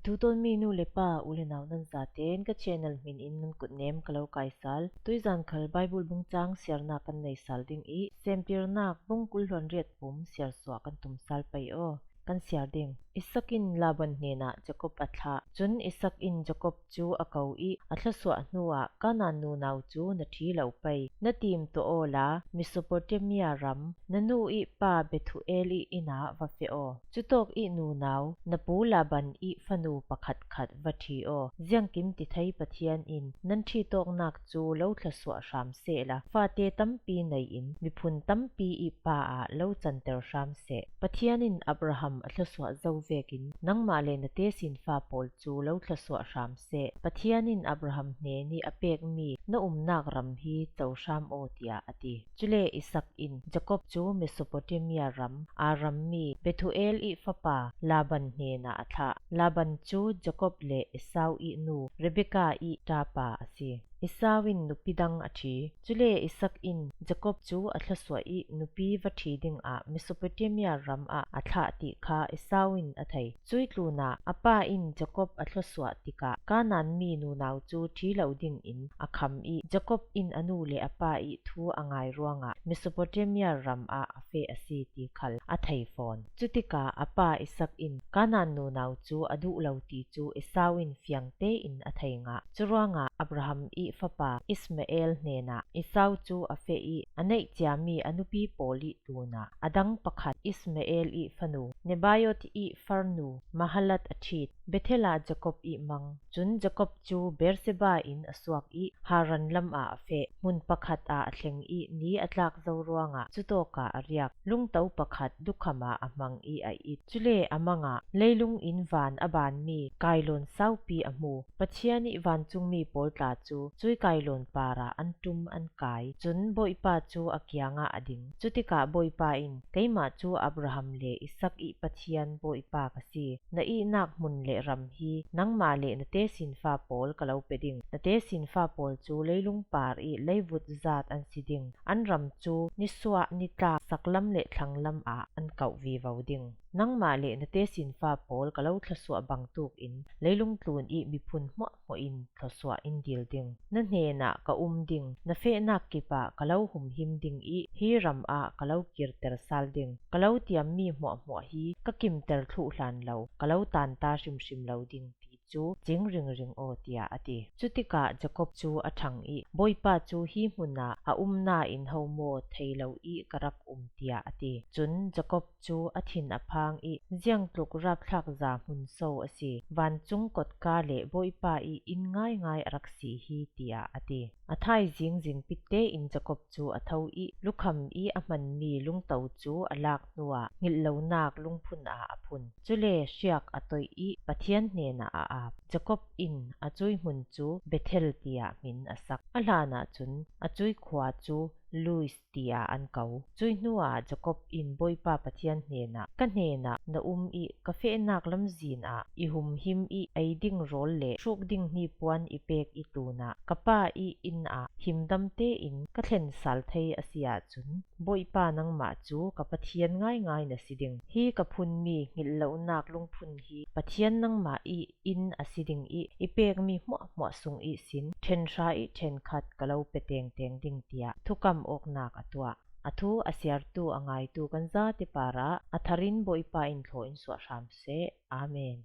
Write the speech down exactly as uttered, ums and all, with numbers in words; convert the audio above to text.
Tutonmi nu le pa, u le nau nan zaten ka channel hmin in nan kutnem ka lo kaisal. Tuizan khal Bible bung chang siarna kan nei sal ding i, Semtirnak bung kul hluan riat pum siar suah kan tum sal pei aw. Kan siar ding. Isak in Laban hnenah Jakob a thlah. Cun Isak in Jakob cu a ko i a thluasuah hnuah Kanaan nunau cu na ṭhi lo pei. Na tim tuah awla Mesopotamia ram na nu i pa Bethuel i inn ah va feh aw. Cutawk i nunau na pu Laban i fanu pakhatkhat va ṭhi aw. Ziangkim ti thei Pathian in nan ṭhitawknak cu lo thluasuah hram sehla, fate tampi nei in miphun tampi i pa ah lo canter hram seh. Pathian in Abraham a thluasuah zo vekin nangmah le na tesinfa pawl cu lo thluasuah hram seh. Pathian in Abraham hnen i a pekmi na umnak ram hi co hram aw, tiah a ti. Cule Isak in Jakob cu Mesopotamia ram aa rammi Bethuel i fapa Laban hnenah a thlah. Laban cu Jakob le Esau i nu Rebekah i ṭapa a si. Esau in nupi dang a ṭhi. Cule Isak in Jakob cu a thluasuah i nupi va ṭhi dingah Mesopotamia ram ah a thlah ti kha Esau in a thei. Cuih tlunah a pa in Jakob a thluasuah tikah Kanaan mi nunau cu ṭhi lo dingin a kham i, Jakob in a nu le a pa i thu a ngai ruangah Mesopotamia ram ah a feh a si ti khal a thei fawn. Cutikah a pa Isak in Kanaan nunau cu a duh lo ti cu Esau in fiang tein a thei ngah. Curuangah Abraham i fapa Ismael hnenah Esau cu a feh i, a neih ciami a nupi pawl i tlunah a dang pakhat Ismael i fanu Nebaioth i farnu Mahalat a ṭhit. Bethel ah Jakob i mang. Cun Jakob cu Beersheba in a suak i Haran lam ah a feh. Hmun pakhat ah a thleng i ni a tlak zo ruangah cutawkah a riak. Lungto pakhat dukham ah a hmang i a it. Cule a mangah leilung in van a banmi kailawn saupi a hmu. Pathian i vancungmi pawl tla cu cuih kailawn parah an ṭum an kai. Cun Bawipa cu a kiangah a ding. Cutikah Bawipa in, "Keimah cu Abraham le Isak i Pathian Bawipa ka si. Na ihnak hmun le ram hi nangmah le na tesinfa pawl ka lo pe ding. Na tesinfa pawl cu leilung par i leivut zat an si ding. An ram cu nisuah nitlak saklam le thlanglam ah an kauh vivo ding. Nangmah le na tesinfa pawl ka lo thluasuah bangtuk in leilung tlun i miphun hmuahhmuah in thluasuah in dil ding. Na hnenah ka um ding, na fehnak kipah ka lo humhim ding i hi ram ah ka lo kirter sal ding. Ka lo tiammi hmuahhmuah hi ka kimter thluh hlan lo, ka lo tanta hrimhrim lo ding ti cu cing ringring aw," tiah a ti. Cutikah Jakob cu a ṭhang i, "Bawipa cu hi hmun ah a um nain ho maw thei lo i ka rak um," tiah a ti. Cun Jakob cu a thin a phang i, "Ziangtluk rapthlak za hmun so a si? Vancung kotka le Bawipa i inn ngaingai a rak si hi," tiah a ti. A thaizing zingpit tein Jakob cu a tho i, lukham i a hmanmi lungto cu a lak hnuah hngilh lonak lungphun ah a phun. Cule hriak a toih i Pathian hnenah a ap. Jakob in a cuih hmun cu Bethel tiah hmin a sak. A hlanah cun a cuih khua cu Luz tiah an ko. Cuih hnuah Jakob in Bawipa Pathian hnenah, "Ka hnenah na um i ka fehnak lamzin ah i humhim i ei ding rawl le hruk ding hnipuan i pek i tlunah ka pa i inn ah himdam tein ka thlen sal thei a si ahcun, Bawipa nangmah cu ka Pathian ngaingai na si ding. Hi ka phunmi hngilh lonak lungphun hi Pathian nangmah i inn a si ding i i pekmi hmuahhmuah sung ihsin ṭhenhra i ṭhenkhat ka lo pe tengteng ding," tiah thukam awknak a tuah. A thu a siartu a ngaitu kan zate parah a tharin Bawipa in thlaw in suah hram seh. Amen.